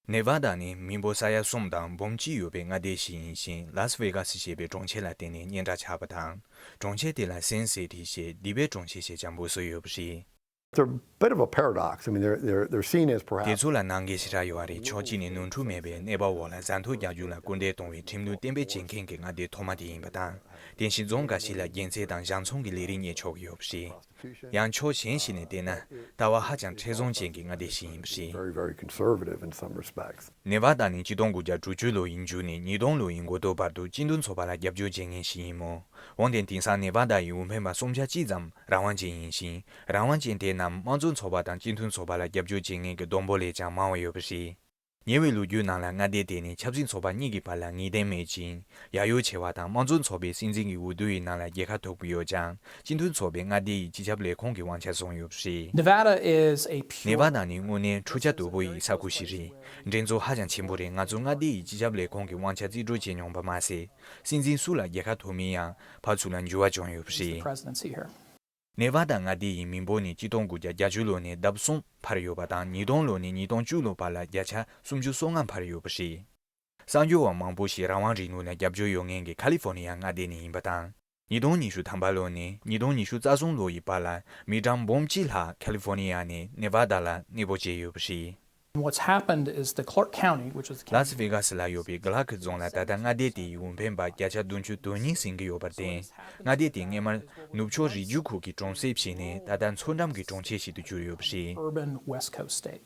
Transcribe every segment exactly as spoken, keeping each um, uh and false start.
ནེ་ཝ་ཌ་ནི་མི་འབོར་ས་ཡ་གསུམ་དང་འབུམ་གཅིག་ཡོད་པའི་མངའ་སྡེ་ཞིག་ཡིན་ཞིང་། ལཱས་ཝེ་གཱ་སི་ཞེས་པའི་གྲོང་ཁྱེར་ལ་བརྟེན་ནས་སྙན་གྲགས་ཆགས་པ་དང་། གྲོང་ཁྱེར་དེ་ལ་སིན་སི་ཊི་ཞེས་འདས་པའི་གྲོང་ཁྱེར་ཞེས་ཀྱང་འབོད་སྲོལ་ཡོད་པ་རེད། It's a bit of a paradox. I mean, they're, they're, they're seen as དེ་perhaps ཚོ་ལ་ནང་འགལ་ཞེ་དྲག་ཡོད་རེད། ཕྱོགས་གཅིག་ནས་ནོར་འཁྲུལ་མེད་པའི་གནས་བབ་འོག་ལ་ཟ་འཐུང་རྒྱག་རྒྱུ་ལ་སྐུལ་འདེད་གཏོང་བའི་ཁྲིམས་ལུགས་གཏན་འབེབས་བྱེད་མཁན་གྱི་མངའ་སྡེ་ཐོག་མ་དེ་ཡིན་པ་དང་། དེ་བཞིན་རྫོང་འགའ་ཞིག་ལ་རྒྱལ་རྩེ་དང་གཞང་ཚོང་གི་ལས་རིགས་གཉེར་ཆོག་གི་ཡོད་པ་རེད། ཡང་ཕྱོགས་གཞན་ཞིག་ནས་བལྟས་ན། ལྟ་བ་ཧ་ཅང་ཁྲི་བཟང་ཅན་གྱི་མངའ་སྡེ་ཞིག་ཡིན་པ་རེད། Very, very conservative in some respects. ནེ་ཝ་ཌ་ནི་ཆིག་སྟོང་དགུ་བརྒྱ་དྲུག་ཅུ་ལོ་ཡི་མཇུག་ནས་ཉིས་སྟོང་ལོ་ཡི་འགོ་ཐོག་བར་དུ་སྤྱི་མཐུན་ཚོགས་པ་ལ་རྒྱབ་སྐྱོར་བྱེད་མཁན་ཞིག་ཡིན་མོད། འོན་ཏེ་དེང་སང་ནེ་ཝ་ཌ་ཡི་འོས་འཕེན་པ་སུམ་ཆ་གཅིག་ཙམ་རང་དབང་ཅན་ཡིན་ཞིང་། རང་དབང་ཅན་དེ་རྣམས་དམངས་གཙོ་ཚོགས་པ་དང་སྤྱི་མཐུན་ཚོགས་པ་ལ་རྒྱབ་སྐྱོར་བྱེད་མཁན་གྱི་བསྡོམས་འབོར་ལས་ཀྱང་མང་བ་ཡོད་པ་རེད། ཉེ་བའི་ལོ་རྒྱུས་ནང་ལ་མངའ་སྡེ་དེ་ནི་ཆབ་སྲིད་ཚོགས་པ་གཉིས་ཀྱི་བར་ལ་ངེས་གཏན་མེད་ཅིང་། ཡ་ཡོ་ཆེ་བ་དང་དམངས་གཙོ་ཚོགས་པའི་སྲིད་འཛིན་གྱི་འོས་བསྡུ་ཡི་ནང་ལ་རྒྱལ་ཁ་ཐོབ་ཀྱི་ཡོད་ཀྱང་། སྤྱི་མཐུན་ཚོགས་པས་མངའ་སྡེ་ཡི་སྤྱི་ཁྱབ་ལས་ཁུངས་ཀྱི་དབང་ཆ་བཟུང་ཡོད་པ་རེད། Nevada is a pure ནེ་ཝ་ཌ་ནི་དངོས་གནས་འཕྲུལ་ཆས་དོད་པོ་ཡི་ས་ཁུལ་ཞིག་རེད། འགྲན་རྩོད་ཧ་ཅང་ཆེན་པོ་རེད། ང་ཚོ་མངའ་སྡེ་ཡི་སྤྱི་ཁྱབ་ལས་ཁུངས་ཀྱི་དབང་ཆ་རྩིས་སྤྲོད་བྱས་མྱོང་པ་མ་ཟད། སྲིད་འཛིན་སུ་ལ་རྒྱལ་ཁ་ཐོབ་མིན་ཡང་ཕར་ཚུར་ལ་འགྱུར་བ་བྱུང་ཡོད་པ་རེད། Presidency here. ནེ་ཝ་ཌ་མངའ་སྡེ་ཡི་མི་འབོར་ནི་ཆིག་སྟོང་དགུ་བརྒྱ་བརྒྱད་ཅུ་ལོ་ནས་ལྡབ་གསུམ་འཕར་ཡོད་པ་དང་། ཉིས་སྟོང་ལོ་ནས་ཉིས་སྟོང་བཅུ་ལོ་བར་ལ་བརྒྱ་ཆ་སུམ་ཅུ་སོ་ལྔ་འཕར་ཡོད་པ་རེད། གསར་འབྱོར་བ་མང་པོ་ཞིག་རང་དབང་རིང་ལུགས་ལ་རྒྱབ་སྐྱོར་ཡོད་མཁན་གྱི་ཁ་ལི་ཧྥོ་ནི་ཡ་མངའ་སྡེ་ནས་ཡིན་པ་དང་། ཉིས་སྟོང་ཉི་ཤུ་ཐམ་པ་ལོ་ནས་ཉིས་སྟོང་ཉི་ཤུ་རྩ་གསུམ་ལོ་ཡི་བར་ལ་མི་གྲངས་འབུམ་གཅིག་ལྷག་ཁ་ལི་ཧྥོ་ནི་ཡ་ནས་ནེ་ཝ་ཌ་ལ་གནས་སྤོ་བྱས་ཡོད་པ་རེད། What's happened is the Clark County, which was the ལཱས་ཝེ་གཱ་སི་ལ་ཡོད་པའི་གྷི་ལར་ཀི་རྫོང་ལ་ད་ལྟ་མངའ་སྡེ་དེ་ཡི་འོས་འཕེན་པ་བརྒྱ་ཆ་བདུན་ཅུ་དོན་གཉིས་ཟིན་གྱི་ཡོད་པར་བརྟེན། མངའ་སྡེ་དེ་སྔོན་མར་ནུབ་ཕྱོགས་རི་རྒྱུད་ཁུལ་གྱི་གྲོང་གསེབ་ཞིག་ནས་ད་ལྟ་མཚོ་འགྲམ་གྱི་གྲོང་ཁྱེར་ཞིག་ཏུ་གྱུར་ཡོད་པ་རེད། Urban West Coast state.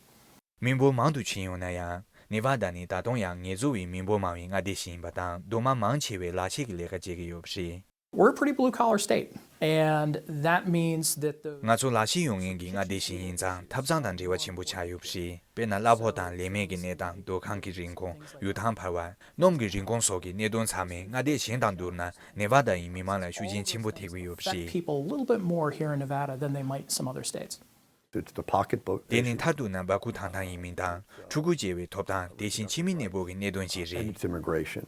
མི་འབོར་མང་དུ་ཕྱིན་ཡོད་ན་ཡང་། ནེ་ཝ་ཌ་ནི་ད་དུང་ཡང་ངལ་རྩོལ་བའི་མི་འབོར་མང་བའི་མངའ་སྡེ་ཞིག་ཡིན་པ་དང་། སྡོད་མ་མང་ཆེ་བས་ལག་ཤེས་ཀྱི་ལས་ཀ་བྱེད་ཀྱི་ཡོད་པ་རེད། We're a pretty blue collar state, and that means that the ང་ཚོ་ལག་ཤེས་ཡོད་མཁན་གྱི་མངའ་སྡེ་ཞིག་ཡིན་ཙང་། ཐབ་ཚང་དང་འབྲེལ་བ་ཆེན་པོ་ཆགས་ཡོད་པ་རེད། དཔེར་ན། གླ་ཕོགས་དང་ལས་མེད་ཀྱི་གནས་སྟངས། སྡོད་ཁང་གི་རིན་གོང་། ཡུལ་ཐང་འཕར་བ། སྣུམ་གྱི་རིན་གོང་སོགས་ཀྱི་གནད་དོན་ཚང་མས་མངའ་སྡེ་གཞན་དང་བསྡུར་ན། ནེ་ཝ་ཌ་ཡི་མི་མང་ལ་ཤུགས་རྐྱེན་ཆེན་པོ་ཐེབས་ཀྱི་ཡོད་པ་རེད། Affect people a little bit more here in Nevada than they might some other states. It's the pocketbook དེ་ནི་issue. མཐར་གཏུགས་ན་སྦ་ཁུག་ཐང་ཐང་ཡིན་མིན་དང་། ཕྲུ་གུ་སྐྱེ་བའི་ཐོབ་ཐང་། དེ་བཞིན་ཕྱི་མི་གནས་སྤོ་གི་གནད་དོན་བཅས་རེད། And it's immigration.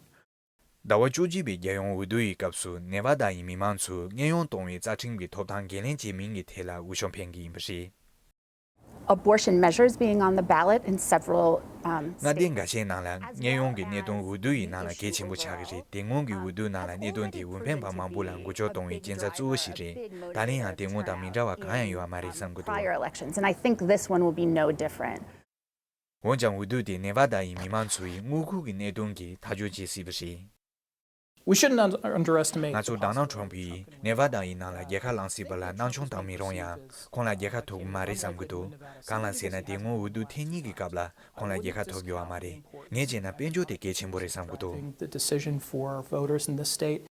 ཟླ་བ་བཅུ་གཅིག་པའི་རྒྱལ་ཡོངས་འོས་བསྡུ་ཡི་སྐབས་སུ་ནེ་ཝ་ཌ་ཡི་མི་མང་ཚོས་གཉེན་ཡོང་གཏོང་བའི་རྩ་ཁྲིམས་ཀྱི་ཐོབ་ཐང་འགན་ལེན་བྱེད་མིན་གྱི་ཐད་ལ་འོས་ཤོག་འཕེན་གྱི་ཡིན་པ་རེད། Abortion measures being on the ballot in several, um, མངའ་སྡེ་འགའ་ཤས་ནང་ལ་གཉེན་ཡོང་གི་གནད་དོན་འོས་བསྡུ་ཡི་ནང་ལ་གལ་ཆེན་པོ་ཆགས་ཀྱི་རེད། དེ་སྔོན་གྱི་འོས་བསྡུ་ནང་ལ་གནད་དོན་དེ་འོས་འཕེན་པ་མང་པོ་ལ་འགུལ་སྐྱོད་གཏོང་བའི་རྐྱེན་རྩ་གཙོ་བོ་ཞིག་རེད། ད་ལན་ཡང་དེ་སྔོན་དང་མི་འདྲ་བ་གང་ཡང་ཡོད་པ་མ་རེད་བསམ་གྱི་འདུག prior elections, and I think this one will be no different. འོན་ཀྱང་། འོས་བསྡུ་དེ་ནེ་ཝ་ཌ་ཡི་མི་མང་ཚོ་ཡི་དངུལ་ཁུག་གི་གནད་དོན་གྱིས་ཐག་གཅོད་བྱེད་སྲིད་པ་རེད། We shouldn't un- underestimate ང་ཚོ་དོ་ནལ་ཁྲོམ་ཕུ་ཡིས་ནེ་ཝ་ཌ་ཡི་ནང་ལ་རྒྱལ་ཁ་བླངས་སྲིད་པ་ལ་སྣང་ཆུང་བཏང་མི་རུང་ཡང་། ཁོང་ལ་རྒྱལ་ཁ་ཐོབ་ཀྱི་མ་རེད་བསམ་གྱི་འདུག་གང་ལ་ཟེར་ན། དེ་སྔོན་འོས་བསྡུ་ཐེངས་གཉིས་ཀྱི་སྐབས་ལ་ཁོང་ལ་རྒྱལ་ཁ་ཐོབ་ཡོད་པ་མ་རེད། ངས་བྱས་ན་དཔལ་འབྱོར་དེ་གལ་ཆེན་པོ་རེད་བསམ་གྱི་འདུག The decision for voters in this state